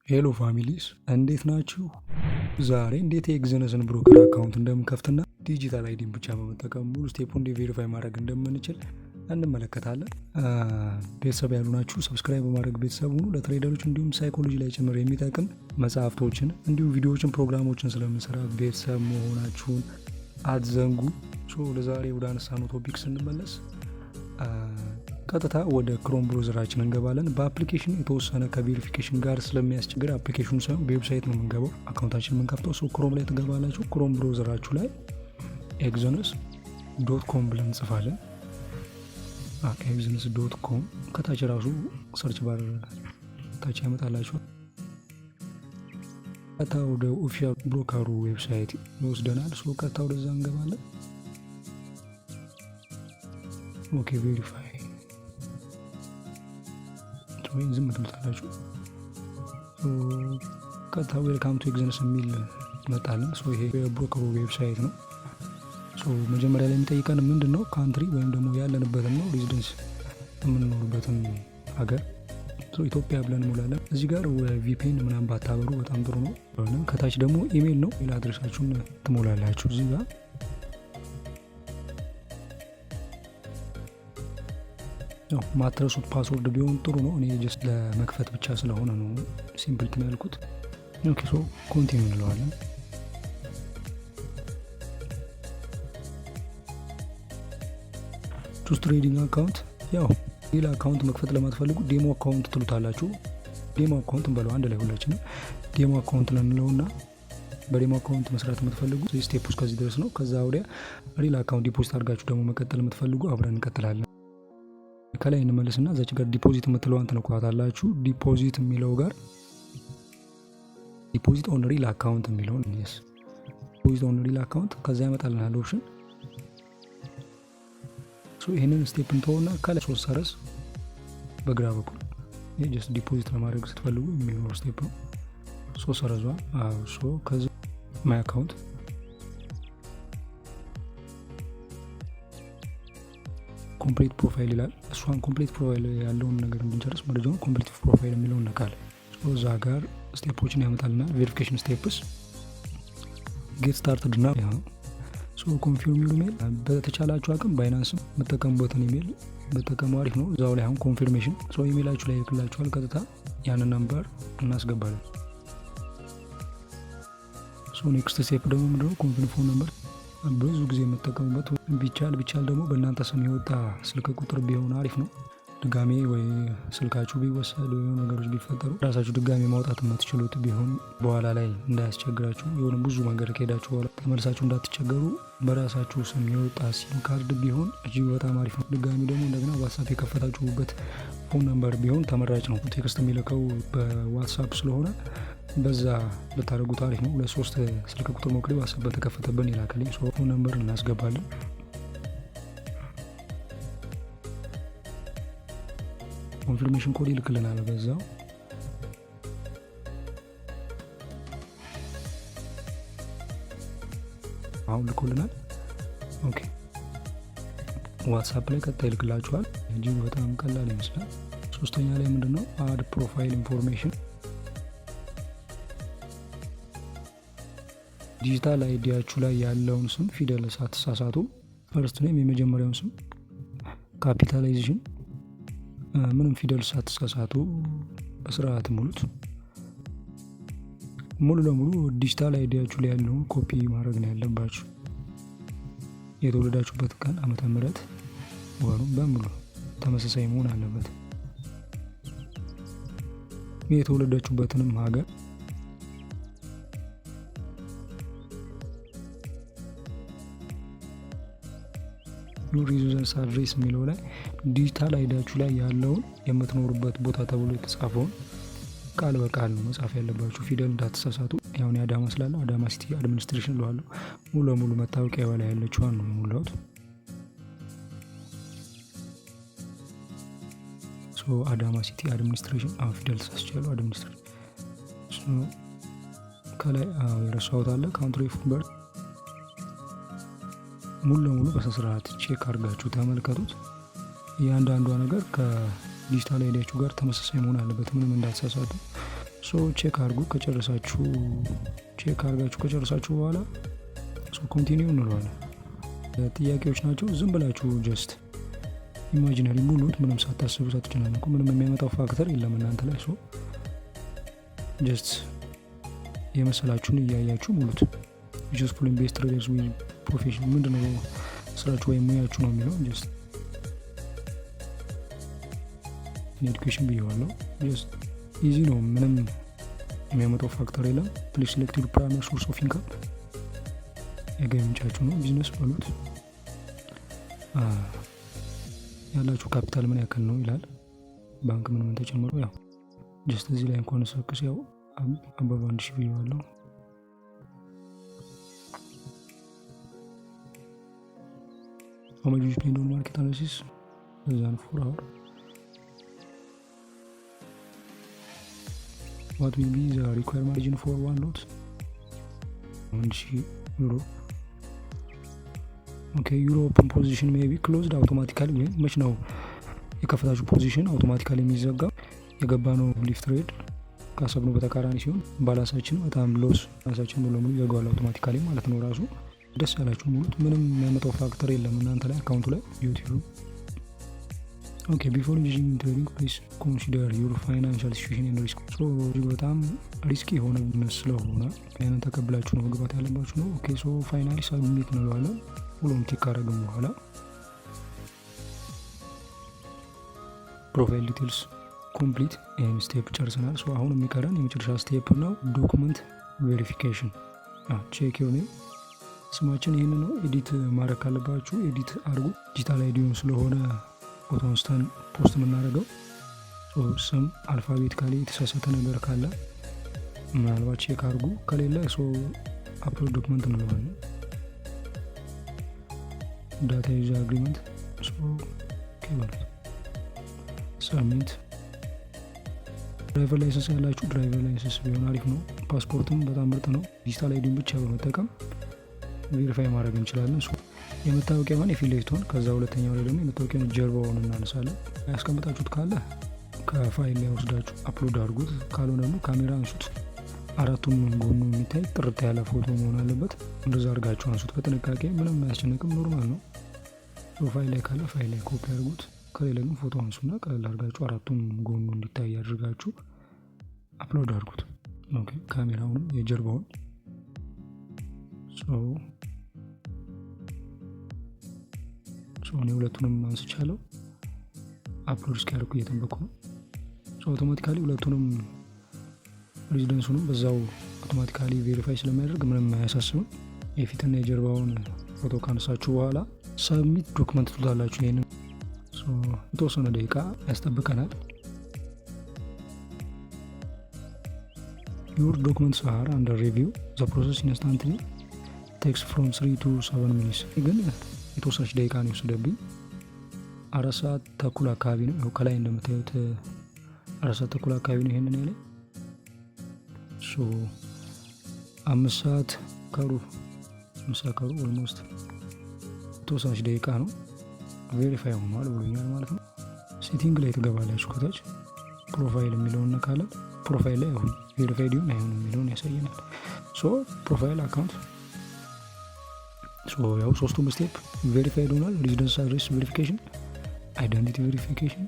Hello families፣ እንዴት ናችሁ? ዛሬ እንዴት የ Exness ን broker account እንደምንከፍትና digital ID ን ብቻ በመጠቀም ሙሉ step ኡ እንዴት verify ማድረግ እንደምንችል እንመለከታለን። ቤተሰብ ያልሆናችሁ subscribe በማድረግ ቤተሰብ ሁኑ። ለ trader ኦች እንዲሁም psychology ላይ ጭምር የሚጠቅም መጽሐፍቶችን እንዲሁም ቪዲዮዎችን፣ ፕሮግራሞችን ስለምንሰራ ቤተሰብ መሆናችሁን አትዘንጉ። So ለዛሬ ወደ አነሳነው topic ስንመለስ ቀጥታ ወደ Chrome browser ኣችን እንገባለን። በ application የተወሰነ ከ verification ጋር ስለሚያስቸግር application ኑ ሳይሆን በ website ነው የምንገባው፣ account ኣችን የምንከፍተው። So Chrome ላይ ትገባላችሁ። Chrome browser ኣችሁ ላይ exness.com ብለን እንጽፋለን። exness.com ከታች ራሱ search bar ታች ያመጣላችኋል። ቀጥታ ወደ official broker ኡ website ይወስደናል። So ቀጥታ ወደዛ እንገባለን። Okay፣ verify ወይም ዝም ትሉታላችሁ። ቀጥታ "Welcome to Exness" የሚል መጣልን። ይሄ የ broker ኡ website ነው። መጀመሪያ ላይ የሚጠይቀን ምንድን ነው? Country ወይም ደግሞ ያለንበትን ነው፣ residence የምንኖርበትን ሀገር ኢትዮጵያ ብለን እንሞላለን። እዚህ ጋር VPN ምናምን ባታበሩ በጣም ጥሩ ነው። ከታች ደግሞ ኢሜይል ነው። Email address ኣችሁን ትሞላላችሁ እዚህ ጋር። ያው ማትረሱት password ቢሆን ጥሩ ነው። እኔ just ለመክፈት ብቻ ስለሆነ ነው simple እንትን ያልኩት። Okay፣ so continue እንለዋለን። Choose trading account፣ ያው ሌላ account መክፈት ለማትፈልጉ demo account ትሉታላችሁ። Demo account እንበለው አንድ ላይ፣ ሁላችንም demo account እንለውና በ demo account መስራት የምትፈልጉ step ውስጥ ከዚህ ድረስ ነው። ከዛ ወዲያ real account deposit አድርጋችሁ ደግሞ መቀጠል የምትፈልጉ አብረን እንቀጥላለን። ከላይ እንመለስና እዛች ጋር deposit የምትለዋን ትነኳታላችሁ። Deposit የሚለው ጋር deposit on real account የሚለውን፣ yes፣ deposit on real account፣ ከዛ ያመጣልናል option። ይህንን step እንተውና ከላይ ሶስት ሰረዝ በግራ በኩል፣ ይህ just deposit ለማድረግ ስትፈልጉ የሚኖር step ነው። ሶስት ሰረዟ፣ so ከዚ my account፣ complete profile ይላል። እሷን complete profile ያለውን ነገር እንድንጨርስ መረጃውን complete profile የሚለውን ነካለን። እዛ ጋር step ኦችን ያመጣልናል። Verification steps፣ get started ና confirm your email። በተቻላችሁ አቅም Binance ም የምጠቀሙበትን ኢሜል በጠቀሙ አሪፍ ነው። እዛው ላይ አሁን confirmation so email ኣችሁ ላይ ይልክላችኋል። ቀጥታ ያንን number እናስገባለን። So next step ደግሞ ምንድነው? Confirm phone number። ብዙ ጊዜ የምጠቀሙበት፣ ቢቻል ቢቻል ደግሞ በእናንተ ስም የወጣ ስልክ ቁጥር ቢሆን አሪፍ ነው። ድጋሜ ወይ ስልካችሁ ቢወሰድ ወይ ነገሮች ቢፈጠሩ ራሳችሁ ድጋሜ ማውጣት የምትችሉት ቢሆን፣ በኋላ ላይ እንዳያስቸግራችሁ፣ የሆነ ብዙ መንገድ ከሄዳችሁ በኋላ ተመልሳችሁ እንዳትቸገሩ በራሳችሁ ስም የወጣ SIM card ቢሆን እጅግ በጣም አሪፍ ነው። ድጋሚ ደግሞ እንደገና WhatsApp የከፈታችሁበት phone number ቢሆን ተመራጭ ነው። Text የሚልከው በ WhatsApp ስለሆነ በዛ ብታደርጉት አሪፍ ነው። ሁለት ሶስት ስልክ ቁጥር ሞክሬ WhatsApp በተከፈተብን ይላክልኝ። Phone number እናስገባለን። Confirmation code ይልክልናል በዛው። አሁን ልኮልናል። Okay፣ WhatsApp ላይ ቀጥታ ይልክላችኋል። እጅግ በጣም ቀላል ይመስላል። ሶስተኛ ላይ ምንድን ነው? Add profile information። Digital ID ያችሁ ላይ ያለውን ስም ፊደል ሳትሳሳቱ፣ first name የመጀመሪያውን ስም capitalization፣ ምንም ፊደል ሳትሳሳቱ በስርዓት ሙሉት። ሙሉ ለሙሉ digital ID ያችሁ ላይ ያለውን ኮፒ ማድረግ ነው ያለባችሁ። የተወለዳችሁበት ቀን፣ ዓመተ ምህረት፣ ወሩም በሙሉ ተመሳሳይ መሆን አለበት። የተወለዳችሁበትንም ሀገር፣ residence address የሚለው ላይ digital ID ያችሁ ላይ ያለውን የምትኖሩበት ቦታ ተብሎ የተጻፈውን ቃል በቃል ነው መጻፍ ያለባችሁ። ፊደል እንዳትሳሳቱ። ያሁን የአዳማ ስላለ አዳማ city administration እለዋለሁ። ሙሉ ለሙሉ መታወቂያ ላይ ያለችዋን ነው የሞላሁት። አዳማ city administration፣ ፊደል ተሳስቻለሁ። Administration ከላይ የረሳሁት አለ። Country of birth ሙሉ ለሙሉ በስነስርዓት check አድርጋችሁ ተመልከቱት። እያንዳንዷ ነገር ከ digital ID ያችሁ ጋር ተመሳሳይ መሆን አለበት። ምንም እንዳትሳሳቱ። So check አድርጉ። ከጨረሳችሁ፣ check አድርጋችሁ ከጨረሳችሁ በኋላ so continue እንለዋለን። ጥያቄዎች ናቸው። ዝም ብላችሁ just imaginary ሙሉት፣ ምንም ሳታስቡ፣ ሳትጨናነቁ። ምንም የሚያመጣው factor የለም እናንተ ላይ። So just የመሰላችሁን እያያችሁ ሙሉት። Just following best traders with profession፣ ምንድን ነው ስራችሁ ወይም ሙያችሁ ነው የሚለው። Just education ብየዋለሁ። Just easy ነው፣ ምንም የሚያመጣው factor የለም። Please select your primary source of income፣ የገቢ ምንጫችሁ ነው፣ ቢዝነስ በሉት። ያላችሁ ካፒታል ምን ያክል ነው ይላል። ባንክ ምን ምን ተጨምሮ፣ ያው just እዚህ ላይ እንኳን ሰክስ ያው አበባ 1000 ብየዋለሁ። How much you spend on market analysis than 4 hour? What will be the required margin for one lot? 1000 ዩሮ። Okay, your open position may be closed automatically ወይም መች ነው የከፈታችሁ position automatically የሚዘጋው? የገባነው leave trade ካሰብነው በተቃራኒ ሲሆን balance ኣችን በጣም loss balance ኣችን ሙሉ ለሙሉ ይዘጋዋል automatically ማለት ነው ራሱ። ደስ ያላችሁ ሙሉት። ምንም የሚያመጣው factor የለም እናንተ ላይ፣ account ኡ ላይ ዩቲዩብ። Okay, before engaging in trading, please consider your financial situation and risk። So እጅግ በጣም risk የሆነ ቢዝነስ ስለሆነ ያንን ተቀብላችሁ ነው መግባት ያለባችሁ ነው። Okay, so finally submit እንለዋለን። ሁሉም tick ካረግን በኋላ profile details complete፣ ይህን step ጨርሰናል። So አሁን የሚቀረን የመጨረሻ step ነው፣ document verification። Check የሆነ ስማችን ይህን ነው። Edit ማድረግ ካለባችሁ edit አድርጉ። Digital ID ውን ስለሆነ ፎቶ አንስተን post የምናደርገው፣ ስም alphabetically የተሳሳተ ነገር ካለ ምናልባት check አድርጉ። ከሌለ so upload document እንለዋለን። Data user agreement በሉት፣ submit። Driver license ያላችሁ driver license ቢሆን አሪፍ ነው። ፓስፖርትም በጣም ምርጥ ነው። Digital ID ን ብቻ በመጠቀም verify ማድረግ እንችላለን። የመታወቂያውን የፊት ለፊቱን፣ ከዛ ሁለተኛው ላይ ደግሞ የመታወቂያውን ጀርባውን እናነሳለን። ያስቀመጣችሁት ካለ ከፋይል ላይ ወስዳችሁ upload አድርጉት። ካልሆነ ደግሞ ካሜራ አንሱት። አራቱም ጎኑ የሚታይ ጥርት ያለ ፎቶ መሆን አለበት። እንደዛ አድርጋችሁ አንሱት በጥንቃቄ። ምንም አያስጨንቅም፣ normal ነው። ፋይል ላይ ካለ ፋይል ላይ ኮፒ አድርጉት። ከሌለ ግን ፎቶ አንሱና ቀለል አድርጋችሁ አራቱም ጎኑ እንዲታይ አድርጋችሁ upload አድርጉት። Okay፣ ካሜራውንም የጀርባውን። So እኔ ሁለቱንም አንስቻለሁ። Upload እስኪያደርጉ እየጠበኩ ነው። Automatically ሁለቱንም residence ኡንም በዛው automatically verify ስለሚያደርግ ምንም አያሳስብም። የፊትና የጀርባውን ፎቶ ካነሳችሁ በኋላ submit document ትሉታላችሁ። ይህንን የተወሰነ ደቂቃ ያስጠብቀናል። Your documents are under review, the process instantly takes from 3 to 7 minutes። ግን የተወሰነች ደቂቃ ነው የወሰደብኝ። 4 ሰዓት ተኩል አካባቢ ነው። ያው ከላይ እንደምታዩት 4 ሰዓት ተኩል አካባቢ ነው ይሄንን ያለኝ። 5 ሰዓት ከሩብ፣ 5 ሰዓት ከሩብ almost የተወሰነች ደቂቃ ነው። Verify ሆኗል ብሎኛል ማለት ነው። Setting ላይ ትገባላችሁ። ከታች profile የሚለውን ነካለን። Profile ላይ አሁን verified ይሁን አይሁን የሚለውን ያሳየናል። So profile account፣ ያው ሶስቱም step verified ሆኗል። Residence address verification፣ identity verification፣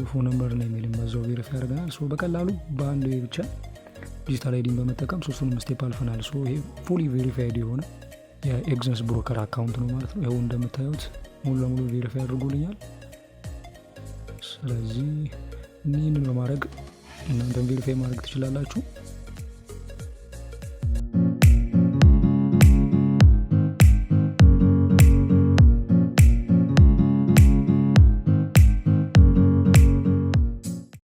phone number እና ኢሜይልን በዛው verify አድርገናል። So በቀላሉ በአንድ ብቻ digital ID ን በመጠቀም ሶስቱንም step አልፈናል። So ይሄ fully verified የሆነ የ Exness broker account ነው ማለት ነው። ይኸው እንደምታዩት ሙሉ ለሙሉ verify አድርጎልኛል። ስለዚህ ይህንን በማድረግ እናንተን verify ማድረግ ትችላላችሁ።